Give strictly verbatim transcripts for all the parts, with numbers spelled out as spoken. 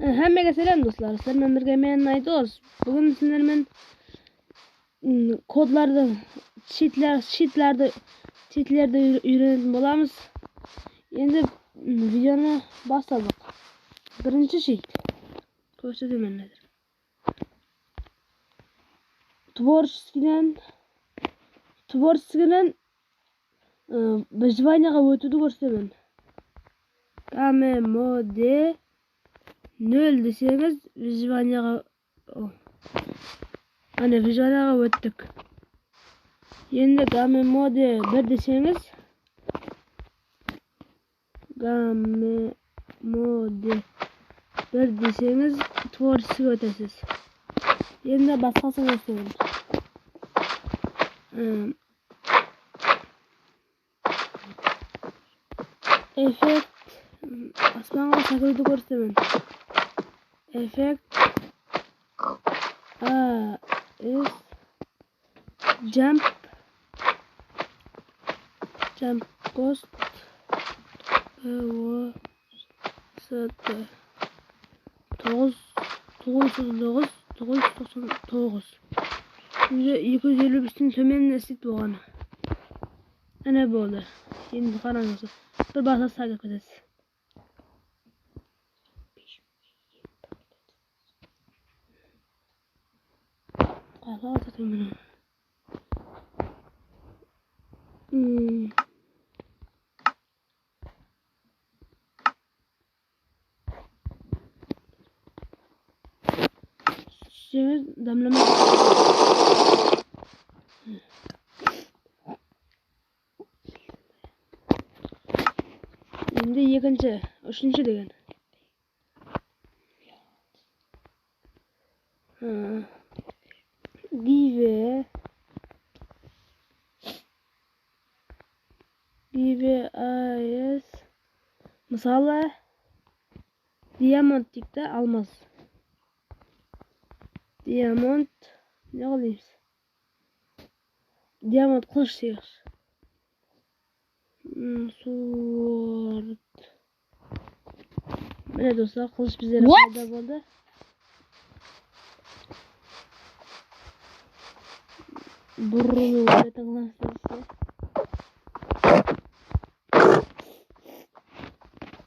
Hámmege sálem, doslar. Sizler menen birge men, Aydos. Búgin sizler menen, mm, kodlardı, cheatler, cheatlerdi, cheatlerdi úyre- úyrenetin bolamız. Endi, mm, videonı basladıq. Birinshi cheat. Kórsetemen házir. Творческийden, творческийden, ı, выживаниеǵa ótiwdi kórsetemen. Game mode nol deseńiz, выживаниеǵa, o. Áne, выживаниеǵa óttik. Endi game mode bir deseńiz, game mode bir deseńiz, творческийge ótesiz. Endi basqasın kórsetemen. Im, Effekt, aspanǵa sekiriwdi kórsetemen. Effekt, A S, jump, jump cost, B O S T. Toǵız, toǵız júz toqsan toǵız, toǵız júz toqsan toǵız. Endi eki júz elli bestiń tómenine isleydi bolǵanı. Áne boldı. Endi qarańız. Bir basa saǵıp ketesiz. Qala atırdım bunı. Hmm. Semiz damlama. Endi ekinshi, úshinshi degen. Hı. Give. Give A S. Mısalı, diamond deyik te, almaz. Diamond, ne qılaymız? Diamond qılısh sıyıq. Hmm, sword. Mine, doslar, qılısh bizlerde payda boldı. Burınıwdı tıńlasızlar.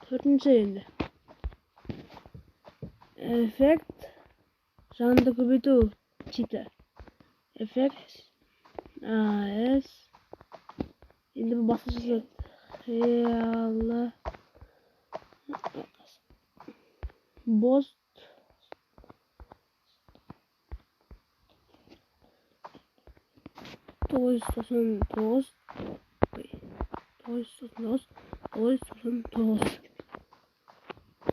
Tórtinshi endi. Effekt. Jandı kóbeytiw cheatı. Effekt. A S. Endi bul basqasha zat. Qıyalı. Bost. Toǵız júz toqsan toǵız. Oy. Toǵız júz toqsan toǵız. Toǵız júz toqsan toǵız.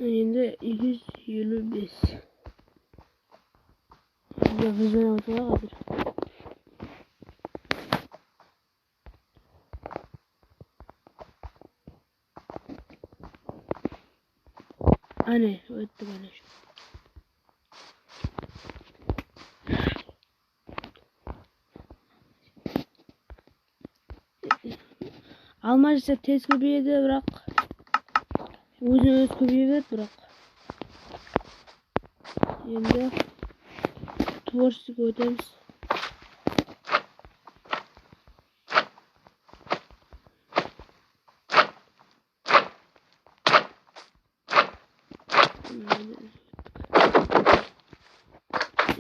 Endi eki júz elli bes. Ya, biz oynap atırıq házir. Áne, óttik, áne. Alma jese tez kóbeyedi, biraq ózinen-ózi kóbeye beredi, biraq. Endi творческий ótemiz.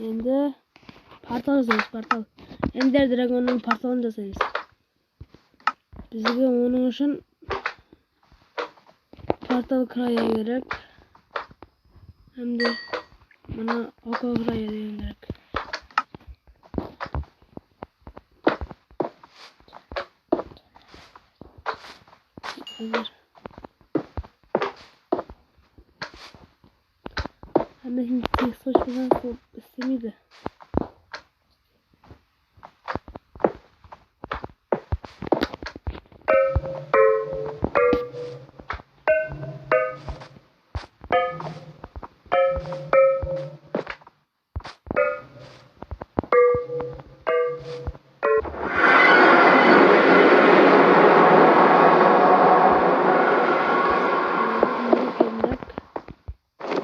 Endi portal jasaymız, portal. Ender Dragonnıń portalın jasaymız. Bizge onıń ushın portal kraya kerek. Hám de mına oko kraya degen kerek. Házir. Hámmesin tez qoyıp qoysańız, ol islemeydi.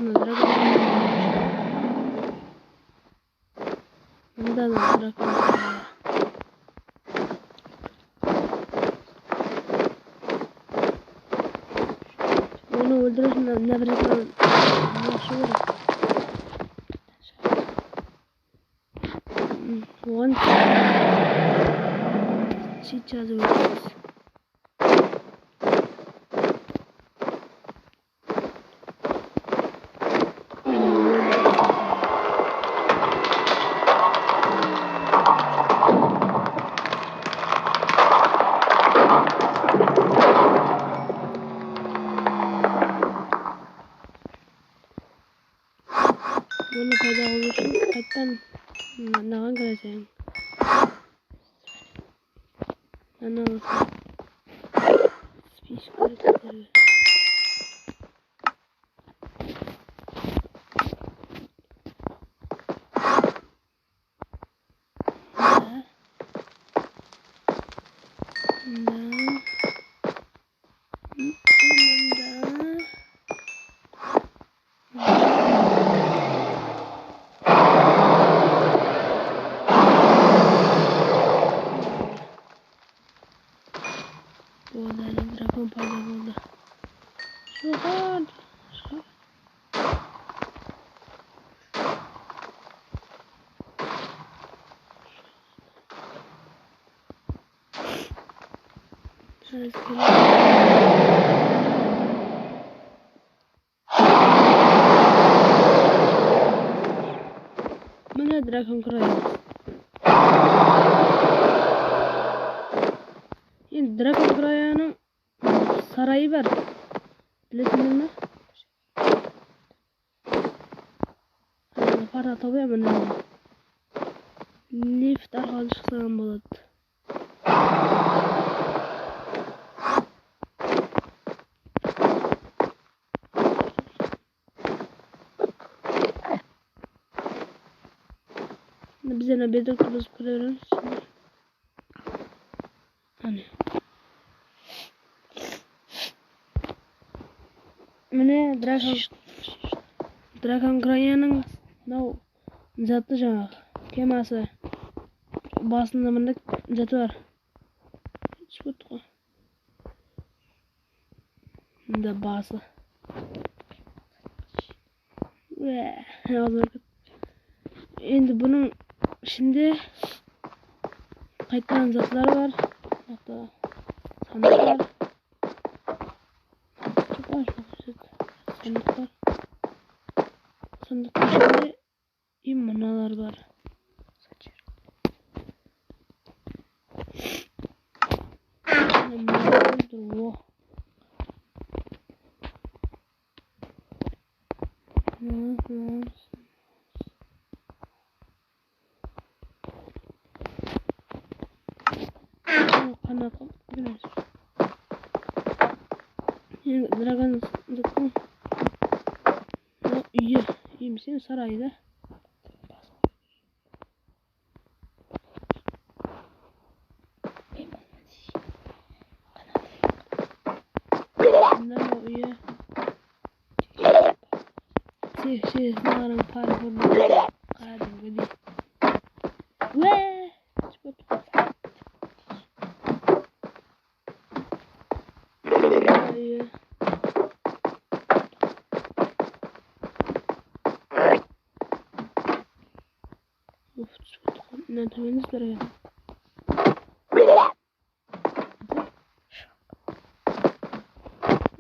Mına dragon Drakon. Onı óltirish, mına, mına bir jaqtan ashıw kerek. Oǵan chit jazıp ótemiz. Onı payda qılıw ushın qayttan mına-, mınaǵan kiresiń. Ana, spishkalar keterge. Mında. Mında. Mında. Boldı, drakon payda boldı. Shıǵar, shıǵar. Mine, Drakon Krayan. Endi Drakon Krayanıń sarayı bar. Bilesińler me? Ana, portal tabıyaman endi. Lift arqalı shıqsań boladı. Biz ana bedroktı buzıp kire beremiz. Áne. Mine, Drakon, Drakon Krayanıń mınaw zatı jańaǵı, keması. Basında mınday zatı bar. Mında bası. Endi bunıń ishinde qaytadan zatlar bar. Mında sandıq bar. Sandıq bar. Sandıqtıń ishinde I mınalar bar. Mınalar dur, o. Qanaqa, biraz. Endi dragondıqtıń. Mına úyi, úyi emes, sarayı da. Mına úyi. Tek, tek, mınaǵan parkurdı qádimgidey. Wee! Úyi. Uf, túsip kettik ǵoy. Mına tómende sizlerge.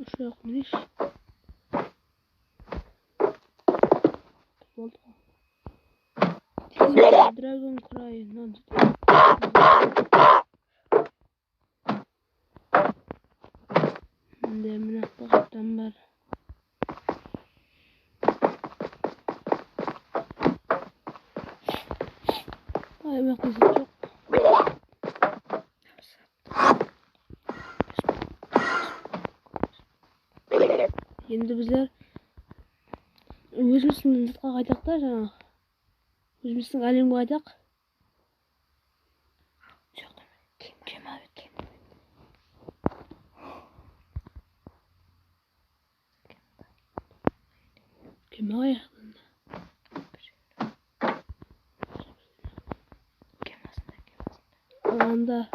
Ushaq minish. Boldı ǵoy. Dragon Cry, mınan. Mında mına qaptan bar. Ay, bu jaqta joq. Endi bizler ózimizdiń jurtqa qaytaq ta, jańa. Ózimizdiń álemge qaytaq. Joq, kem, kem abi, kem. Kem abi. Bunda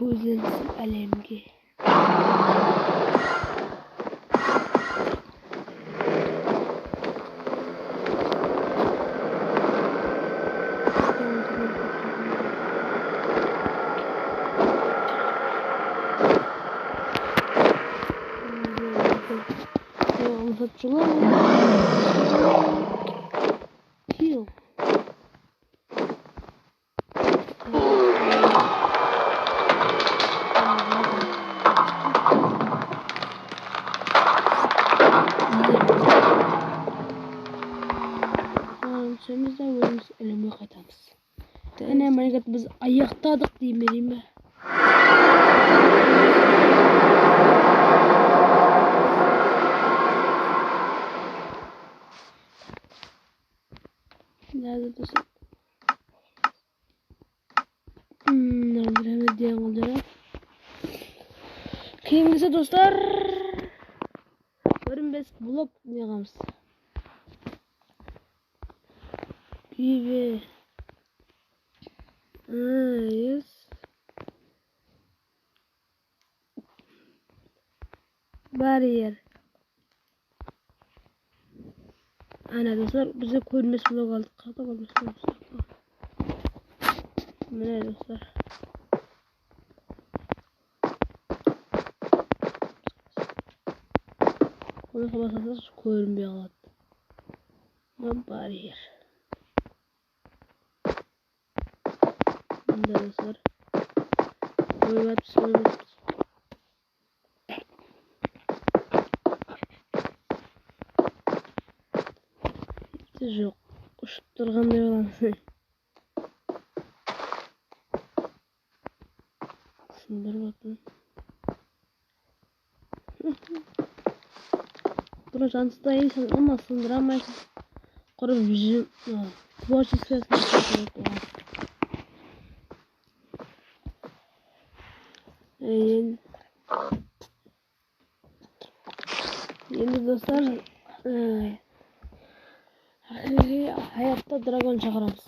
Ózlerińiz álemge. Kill. Tamam, túsemiz de, ózimiz álemge qaytamız. Mine, Minecraft biz ayaqtadıq deymen, deymen. Nerede dostlar? Hmm, öldüremez diye öldürem. Keyingisi dostlar, bir beş blok ne qılamız? Pive. Yes. Barrier. Ana dostlar, bizde kórinbes blok aldıq. Qayda kórinbes blok aldıq? Mine dostlar. Bunı basasız kórinbey qaladı. Mına barrier. Mında dostlar. Oybatpız, oybatpız. Bitti joq. Ushıp turǵanday bolamız. Sındırıp atırman. Buni janısta hech nima sındıra almaysiz. Qurı vijim, tvorcheskosına. Endi, endi dostlar, e, haqiqiy hayatta dragon shaqıramız.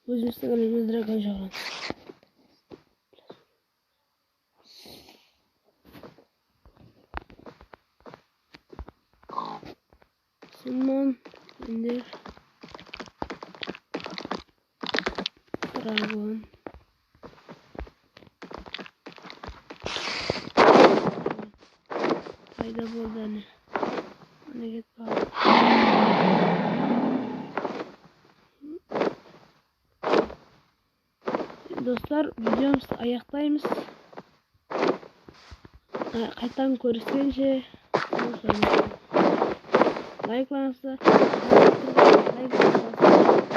Ózimizdiń elimizde dragon shaqıramız. Simon, Ender, Dragon. Payda boldı áne. Áne ketip qaldı. Dostlar, videomızdı ayaqtaymız. Qa-, qaytadan kóriskenshe, layklańızlar, layklańızlar.